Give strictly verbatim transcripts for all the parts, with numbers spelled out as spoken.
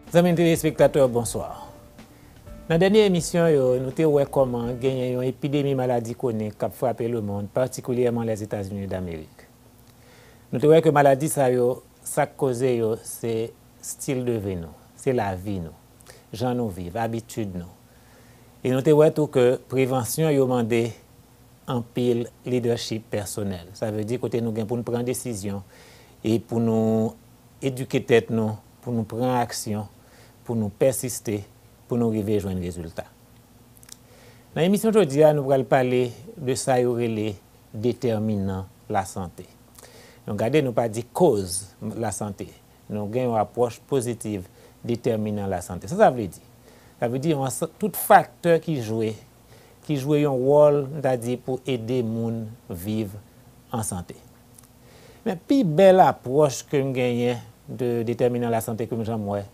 Zanmi telespektatè, bonswa. Nan dènye emisyon yo, nou te wè kòman genyen yon epidemi maladi kwonik k ap frape lemonn, patikilyèman Lèzetazini Damerik. Nou te wè ke maladi sa yo, sa k koze yo, se stil de vi nou, se lavi nou, jan nou viv, abitid nou. E nou te wè tou ke prevansyon yo mande anpil lidèchip pèsonèl. Sa vle di kote nou gen pou n pran desizyon e pou nou edike tèt nou, pou nou pran aksyon, pou nou pèsiste, pou nou rive jwenn rezilta. Nan emisyon jodi a, nou pral pale de sa yo rele detèminan lasante. Nou gade, nou pa di koz lasante. Nou gen yon apwòch pozitiv detèminan lasante. Sa sa vle di? Sa vle di yon ansan-, tout faktè ki jwe, ki jwe yon wòl, m ta di, pou ede moun viv an sante. Men pi bèl apwòch ke m genyen de detèminan lasante ke m janm wè,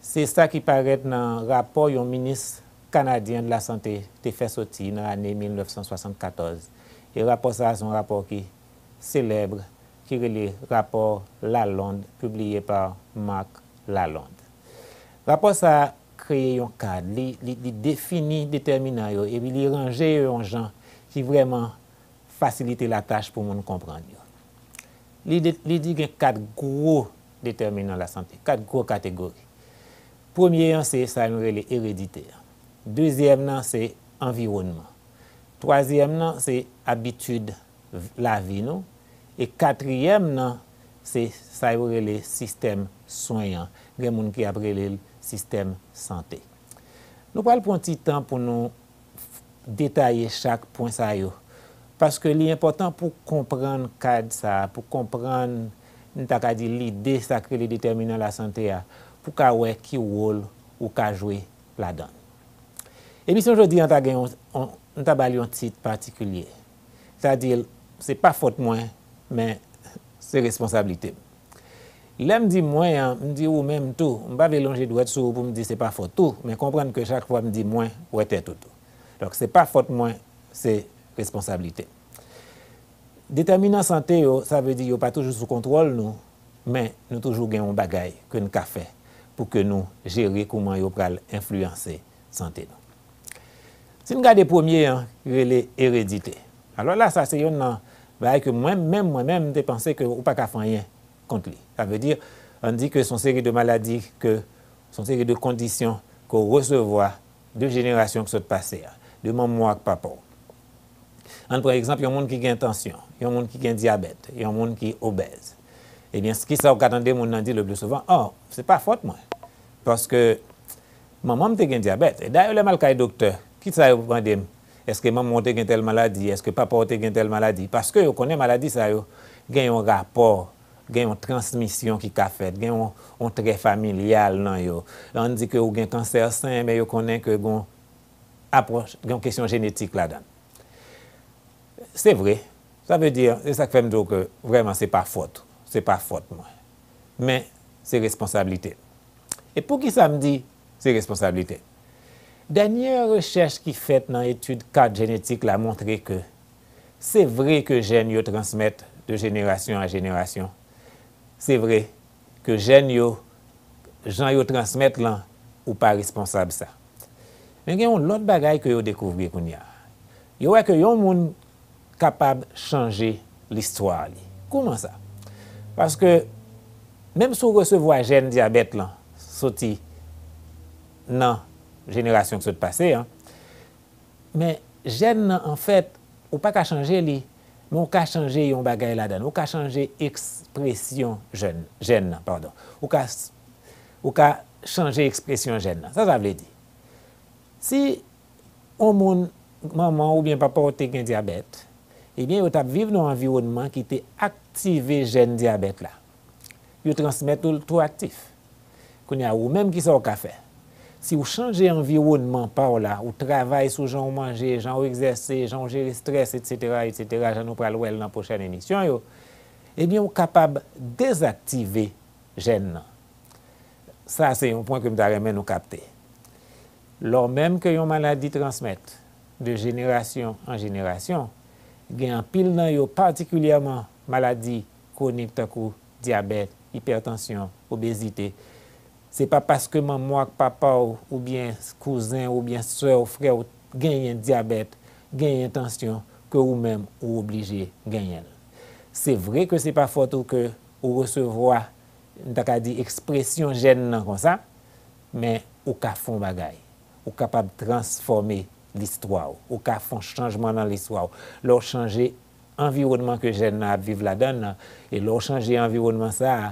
se sa ki parèt nan rapò yon minis kanadyen de lasante te fè soti nan ane mil nèf san swasannkatòz. E rapò sa a se yon rapò ki selèb, ki rele rapò Lalonde, pibliye pa Marc Lalonde. Rapò sa a kreye yon kad, li, li, li defini detèminan yo, epi li ranje yo yon jan ki vrèman fasilite latach pou moun konprann yo. Li, de, li di gen kat gwo detèminan lasante, kat gwo kategori. Premye an se sa nou rele eredite an. Dezyèm nan se anviwònman. Twazyèm nan se abitid v-, lavi nou. E katriyèm nan se sa yo rele sistèm swen an. Gen moun ki ap rele l sistèm sante. Nou pral pran ti tan pou nou detaye chak pwen sa yo. Paske li enpòtan pou konprann kad sa a, pou konprann, m ta ka di, lide sa k rele detèminan lasante a, pou ka wè ki wòl ou ka jwe ladan l. Emisyon jodi an ta gen yon, yon, m ta ba l yon tit patikilye. Sa di l, se pa fòt mwen, men se responsablite m. Lè m di mwen an, m di ou menm tou. M pa vle lonje dwèt sou ou pou m di se pa fòt ou, men konprann ke chak fwa m di mwen, wè tèt ou tou. Donk, se pa fòt mwen, se responsablite m. Detèminan sante yo, sa vle di yo pa toujou sou kontwòl nou, men nou toujou gen yon bagay ke n ka fè pou ke nou jere kouman yo pral enfliyanse sante nou. Si n gade premye an, ki rele eredite. Alò la, sa se yonn nan bagay ke mwen menm, mwen menm, m te panse ke ou pa ka fè anyen kont li. Sa vle di, ann di ke se yon seri de maladi, ke se yon seri de kondisyon ke w resevwa de jenerasyon ki sot pase a, de manman w ak papa w. Ann pran egzanp yon moun ki gen tansyon, yon moun ki gen dyabèt, yon moun ki obèz. Ebyen, kisa w ka tande moun nan di le pli souvan? Oh, se pa fòt mwen. Paske manman m te gen dyabèt. E dayè, lè m al kay doktè, kisa yo mande m? Èske manman w te gen tèl maladi? Èske papa w te gen tèl maladi? Paske yo konnen maladi sa yo gen yon rapò, gen yon transmisyon ki ka fèt, gen yon, yon trè familyal nan yo. Ann di ke ou gen kansè sen, men yo konnen ke gen yon apwòch, gen yon kesyon jenetik ladan l. Se vre. Sa vle di, se sa k fè m di w ke vrèman se pa fòt, se pa fòt mwen. Men, se responsablite m. E poukisa m di se responsablite m? Dènye rechèch ki fèt nan etid kad jenetik la montre ke se vre ke jèn yo transmèt de jenerasyon a jenerasyon. Se vre ke jèn yo, jan yo transmèt lan, ou pa responsab sa. Men gen yon lòt bagay ke yo dekouvri kounye a. Yo wè ke yon moun kapab chanje listwa li. Kouman sa? Paske menm si w resevwa jèn dyabèt lan soti nan jenerasyon ki sot pase an, men jèn nan, anfèt, ou pa ka chanje li, men ou ka chanje yon bagay ladan l. Ou ka chanje ekspresyon jèn, jèn nan, padon. Ou ka, ou ka chanje ekspresyon jèn nan. Sa sa vle di? Si yon moun, manman w oubyen papa w te gen dyabèt, ebyen, yo t ap viv nan yon anviwònman ki te aktive jèn dyabèt la. Yo transmèt ou l tou aktif. Kounye a, ou menm, kisa w ka fè? Si w chanje anviwònman pa w la, ou travay sou jan w manje, jan w egzèse, jan w jere estrès, etsetera, etsetera, jan nou pral wè l nan pwochèn emisyon yo, ebyen, ou kapab dezaktive jèn nan. Sa se yon pwen ke m ta renmen nou kapte. Lò menm ke yon maladi transmèt de jenerasyon an jenerasyon, gen anpil nan yo, patikilyèman maladi kwonik tankou dyabèt, ipètansyon, obezite, Se pa paske manman w ak papa w, oubyen kouzen, oubyen sè w, frè w genyen dyabèt, genyen tansyon, ke ou menm ou oblije genyen l. Se vre ke se pa fòt ou ke ou resevwa, m ta ka di, ekspresyon jèn nan konsa, men ou ka fè yon bagay. Ou kapab transfòme listwa w. Ou ka fè yon chanjman nan listwa w. Lè w chanje anviwònman ke jèn nan ap viv ladan l nan, e lè w chanje anviwònman sa a,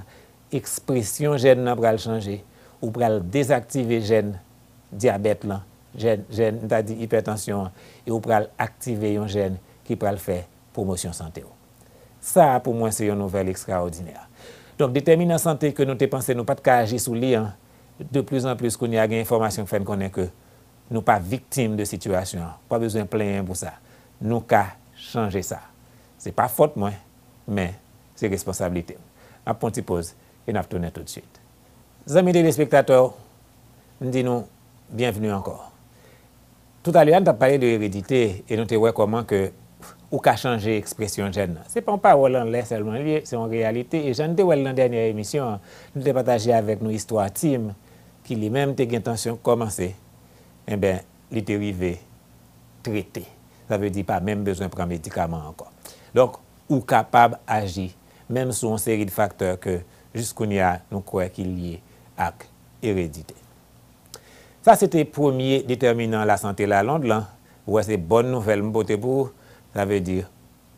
ekspresyon jèn nan pral chanje. Ou pral dezaktive jèn dyabèt lan, jèn, jèn, m ta di ipètansyon an, e ou pral aktive yon jèn ki pral fè pwomosyon sante w. Sa a, pou mwen, se yon nouvèl ekstraòdinè. Donk, detèminan sante ke nou te panse nou pa t ka aji sou li an, de plus en plus, kounye a gen enfòmasyon k fè n konnen ke nou pa viktim de sitiyasyon an. Pa bezwen plenyen pou sa. Nou ka chanje sa. Se pa fòt mwen, men se responsablite m. N ap pran ti poz e n ap tounen tout swit. Zanmi telespektatè, m di nou byenvni ankò. Toutalè a, n t ap pale de eredite e nou te wè kòman ke ou ka chanje ekspresyon jèn nan. Se pa yon pawòl anlè sèlman li ye, se yon reyalite. E jan n te wè l nan dènyè emisyon an, nou te pataje avèk nou istwa Tim, ki li menm te gen tansyon k kòmanse, enben, li te rive trete. Sa vle di pa menm bezwen pran medikaman ankò. Donk, ou kapab aji, menm sou yon seri de faktè ke jis kounye a nou kwè ki lye ak eredite. Sa se te premye detèminan lasante lalonn lan. Ou wè, se bòn nouvèl m pote pou ou. Sa vle di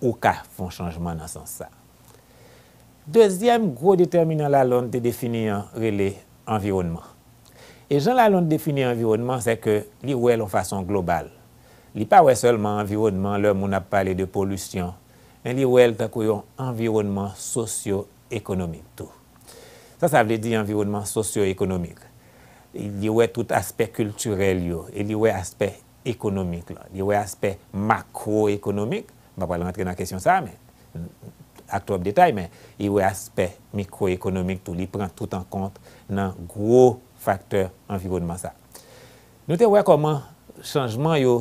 ou ka fè yon chanjman nan sans sa. Dezyèm gwo detèminan Lalonde te defini an rele anviwònman. E jan Lalonde defini anviwònman, se ke li wè l yon fason global. Li pa wè sèlman anviwònman lè moun ap pale de polisyon, men li wè l tankou yon anviwònman sosyo-ekonomik tou. Sa sa vle di, anviwònman sosyo-ekonomik? Li wè tout aspè kiltirèl yo, e li wè aspè ekonomik lan. Li wè aspè makwo-ekonomik. M pa pral rantre nan kesyon sa a, men ak twòp detay, men li wè aspè mikwo-ekonomik tou. Li pran tout an kont nan gwo faktè anviwònman sa a. Nou te wè kòman chanjman yo,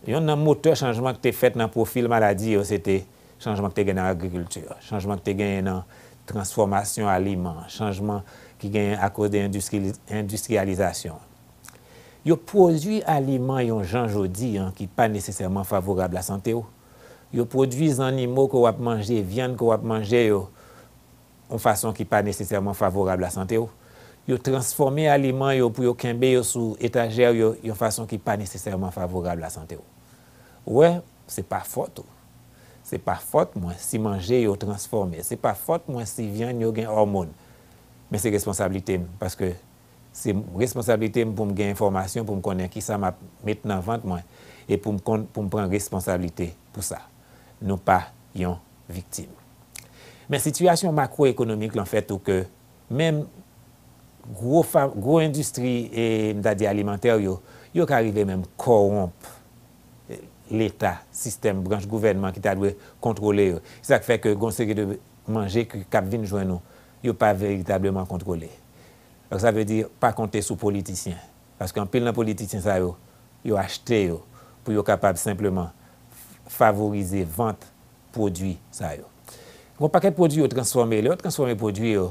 yonn nan motè chanjman ki te fèt nan pwofil maladi yo, se te chanjman ki te gen nan agrikilti, chanjman ki te genyen nan transfòmasyon aliman, chanjman ki genyen akoz de endistri-, endistriyalizasyon. Yo pwodui aliman yon jan jodi an ki pa nesesèman favorab lasante w. Yo pwodui zannimo ke w ap manje, vyann ke w ap manje yo, yon fason ki pa nesesèman favorab lasante w. Yo transfòme aliman yo pou yo kenbe yo sou etajè yo yon fason ki pa nesesèman favorab lasante w. Ou wè, se pa fòt ou. Se pa fòt mwen si manje yo transfòme. Se pa fòt mwen si vyann yo gen òmòn. Men se responsablite m, paske se responsablite m pou m gen enfòmasyon, pou m konnen kisa m ap met nan vant mwen, e pou m konn, pou m pran responsablite pou sa. Nou pa yon viktim. Men sitiyasyon makwo-ekonomik lan fè tou ke menm gwo fa-, gwo endistri, e, m ta di alimantè yo, yo ka rive menm kòwonp, e, Leta, sistèm, branch gouvènman ki ta dwe kontwole yo. Se sa k fè ke gon seri de manje ki, k ap vin jwenn nou, yo pa veritableman kontwole. Donk, sa vle di, pa konte sou politisyen. Paske anpil nan politisyen sa yo, yo achte yo pou yo kapab senpleman favorize vant pwodui sa yo. Gon pakèt pwodui yo transfòme. Lè yo transfòme pwodui yo,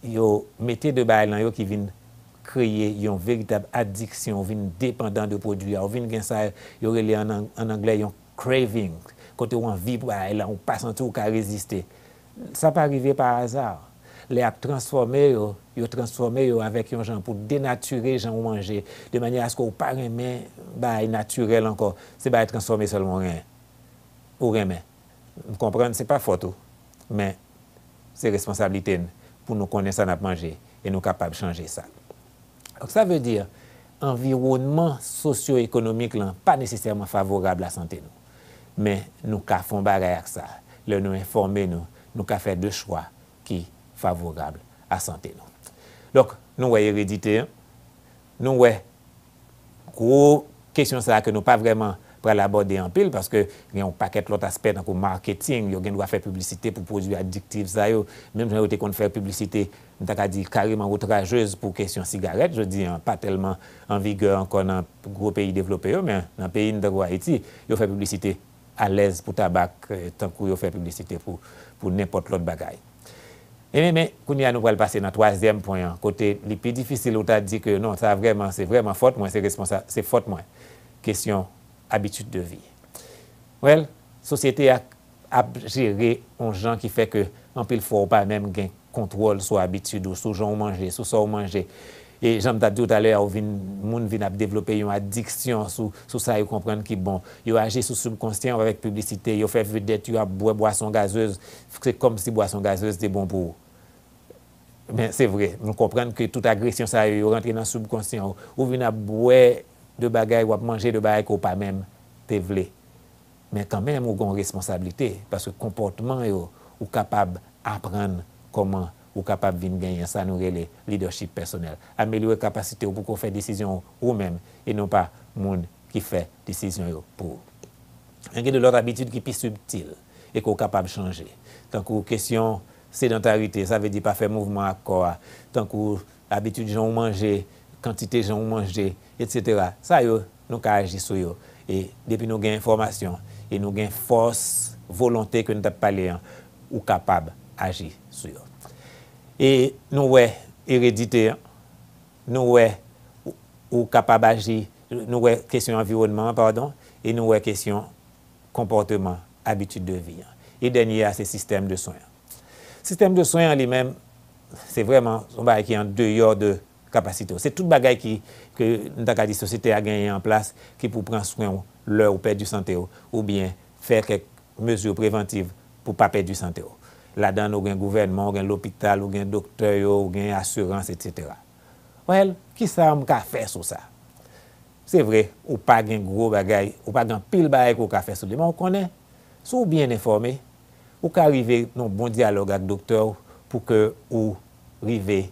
yo mete de bagay nan yo ki vin kreye yon veritab adiksyon, ou vin depandan de pwodui a, ou vin gen sa yo rele an, an anglè yon craving, kote w anvi pou bagay la, ou pa santi w ka reziste. Sa pa rive pa aza. Lè y ap transfòme yo, yo transfòme yo avèk yon jan pou denatire jan w manje, de manyè aske w pa renmen bagay natirèl ankò. Se bagay transfòme sèlman w gen, ou renmen. M konprann se pa fòt ou, men se responsablite n pou nou konnen sa n ap manje e nou kapab chanje sa. Donk, sa vle di, anviwònman sosyo-ekonomik lan pa nesesèman favorab a sante nou. Men, nou ka fè yon bagay ak sa. Lè nou enfòme nou, nou ka fè de chwa ki favorab a sante nou. Donk, nou wè eredite an, nou wè gwo kesyon sa a ke nou pa vrèman pral abòde anpil, paske gen yon pakèt lòt aspè tankou maketing, yo gen dwa fè piblisite pou pwodui adiktif sa yo, menm jan yo te konn fè piblisite, m ta ka di, kareman outrajez pou kesyon sigarèt, jodi an, pa tèlman an vigè ankò nan gwo peyi devlope yo, men nan peyi n tankou Ayiti, yo fè piblisite alèz pou tabak, eh, tankou yo fè piblisite pou, pou nenpòt lòt bagay. Ebyen, men, kounye a nou pral pase nan twazyèm pwen an, kote li pi difisil ou ta di ke non, sa vrèman, se vrèman fòt mwen, se responsa-, se fòt mwen. Kesyon abitid de vi. Well, sosyete a ap jere yon jan ki fè ke anpil fwa ou pa menm gen kontwòl sou abitid ou, sou jan ou manje, sou sa ou manje. E jan m t ap di w talè a, ou vin, moun vin ap devlope yon adiksyon sou, sou sa yo konprann ki bon. Yo aji sou sibkonsyan avèk piblisite, yo fè vedèt yo ap bwè bwason gazez, se kòmsi bwason gazez te bon pou ou. Men se vre, nou konprann ke tout agresyon sa yo, yo rantre nan sibkonsyan ou. Ou vin ap bwè de bagay, w ap manje de bagay ke w pa menm te vle. Men kanmenm, ou gen yon responsablite, paske konpòtman yo, ou kapab aprann kòman ou kapab vin genyen sa nou rele leadership pèsonèl. Amelyore kapasite w pou ke w fè desizyon ou menm, e non pa moun ki fè desizyon yo pou ou. Men gen de lòt abitid ki pi sibtil e ke w kapab chanje. Tankou kesyon sedantarite, sa vle di pa fè mouvman ak kò a, tankou abitid jan w manje, kantite jan w manje, etsetera. Sa yo, nou ka aji sou yo. E depi nou gen enfòmasyon e nou gen fòs volonte ke nou t ap pale an, ou kapab aji sou yo. E nou wè eredite an, nou wè ou, ou kapab aji, nou wè kesyon anviwònman an, padon, e nou wè kesyon konpòteman, abitid de vi an. E dènye a, se sistèm de swen an. Sistèm de swen an li menm, se vrèman yon bagay ki an deyò de kapasite w. Se tout bagay ki, ke n ta ka di sosyete a genyen an plas ki pou pran swen w lè ou pèdi sante w, oubyen fè kèk mezi prevantiv pou pa pèdi sante w. Ladan l, ou gen gouvènman, ou gen lopital, ou gen doktè yo, ou gen asirans, etsetera. Well, kisa m ka fè sou sa? Se vre, ou pa gen gwo bagay, ou pa gen anpil bagay ke w ka fè sou li, men ou konnen, si w byen enfòme, ou ka rive nan yon bon dyalòg ak doktè w pou ke ou rive,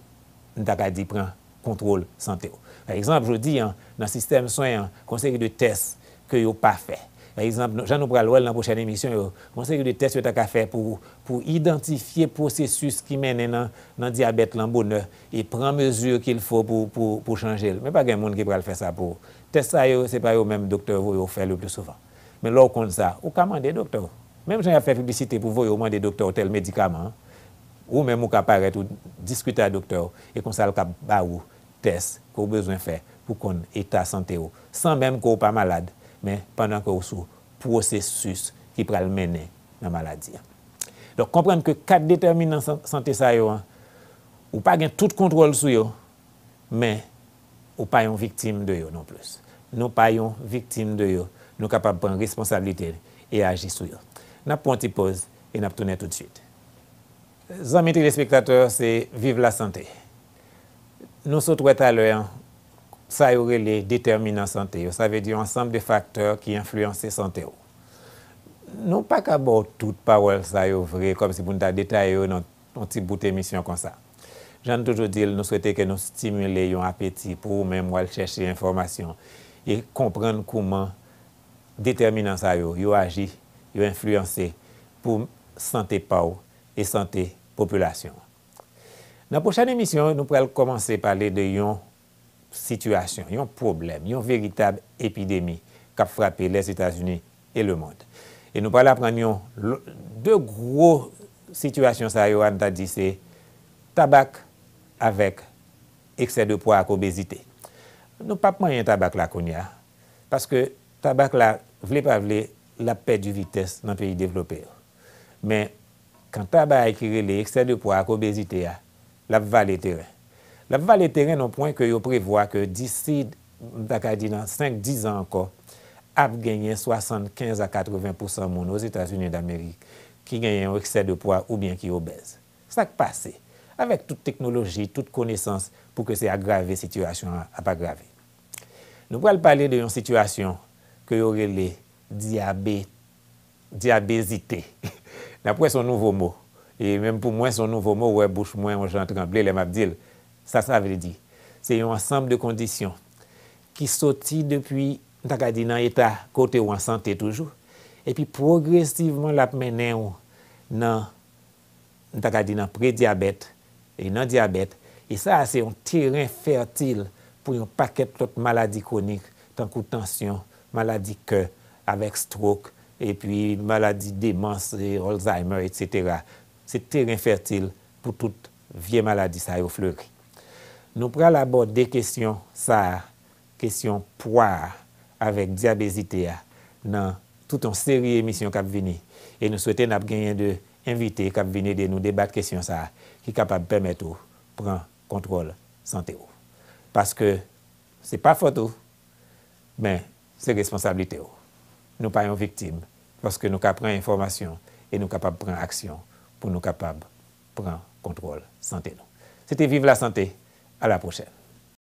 m ta ka di, pran kontwòl sante w. Pa egzanp, jodi a, nan sistèm swen an, gen yon seri de tès ke yo pa fè. Pa egzanp, nou, jan nou pral wè l nan pwochèn emisyon yo, gen yon seri de tès yo ta ka fè pou, pou idantifye pwosesis ki mennen nan, nan dyabèt lan bonè e pran mezi qu'il faut pou, pou, pou chanje l. Men pa gen moun ki pral fè sa pou ou. Tès sa yo, se pa yo menm doktè voye w fè le pli souvan. Men lè w konn sa, ou ka mande doktè w. Menm jan y ap fè piblisite pou voye w mande doktè w tèl medikaman, ou menm ou ka parèt, ou diskite ak doktè w, e konsa l ka ba ou tès ke w bezwen fè pou konn eta sante w, san menm ke w pa malad, men pandan ke w sou pwosesis ki pral mennen nan maladi a. Donk, konprann ke kat detèminan san-, sante sa yo an, ou pa gen tout kontwòl sou yo, men ou pa yon viktim de yo non plis. Nou pa yon viktim de yo. Nou kapab pran responsablite e aji sou yo. N ap pran yon ti poz e n ap tounen toutswit. Zanmi telespektatè, se Viv la Sante. Nou sot wè talè an, sa yo rele detèminan sante yo. Sa vle di yon ansanm de faktè ki enfliyanse sante w. Nou pa ka ba w tout pawòl sa yo vre, kòmsi pou n ta detaye yo nan yon ti bout emisyon konsa. Jan n toujou di l, nou swete ke nou stimile yon apeti pou ou menm w al chèche enfòmasyon e konprann kouman detèminan sa yo, yo aji, yo enfliyanse pou sante pa w e sante popilasyon an. Nan pwochèn emisyon, nou pral kòmanse pale de yon sitiyasyon, yon pwoblèm, yon veritab epidemi k ap frape Lèzetazini e lemonn. E nou pral aprann yon lo-, de gwo sitiyasyon sa yo a, n ta di se tabak avèk eksè de pwa ak obezite. Nou p ap manyen tabak la kounye a, paske tabak la, vle pa vle, l ap pèdi vitès nan peyi devlope yo. Men, kanta bagay ki rele eksè de pwa ak obezite a, l ap vale teren. L ap vale teren nan pwen ke yo prevwa ke disi, m ta ka di nan senk, diz an ankò, ap genyen swasannkenz a katreven pousan moun Ozetazini Damerik ki genyen yon eksè de pwa oubyen ki obèz. Sa k pase? Avèk tout teknoloji, tout konesans, pou ke se agrave sitiyasyon an ap agrave. Nou pral pale de yon sitiyasyon ke yo rele dyabe-, dyabezite. N ap wè se yon nouvo mo. E menm pou mwen, se yon nouvo mo, ou wè bouch mwen yon jan tranble lè m ap di l. Sa sa vle di? Se yon ansanm de kondisyon ki soti depi, m ta ka di, nan eta kote w an sante toujou, epi pwogresivman l ap mennen w nan, m ta ka di, nan predyabèt e nan dyabèt. E sa a se yon teren fètil pou yon pakèt lòt maladi kwonik, tankou tansyon, maladi kè, avèk stwok, epi maladi demans, e Alzheimer, etsetera. Se teren fètil pou tout vye maladi sa yo fleri. Nou pral abòde kesyon sa a, kesyon pwa a avèk dyabezite a nan tout yon seri emisyon k ap vini. E nou swete n ap genyen de envite k ap vin ede nou debat kesyon sa a ki kapab pèmèt ou pran kontwòl sante w. Paske se pa fòt ou, men se responsablite w. Nou pa yon viktim, paske nou ka pran enfòmasyon e nou kapab pran aksyon pou nou kapab pran kontwòl sante nou. Se te Viv Lasante, a la pwochèn.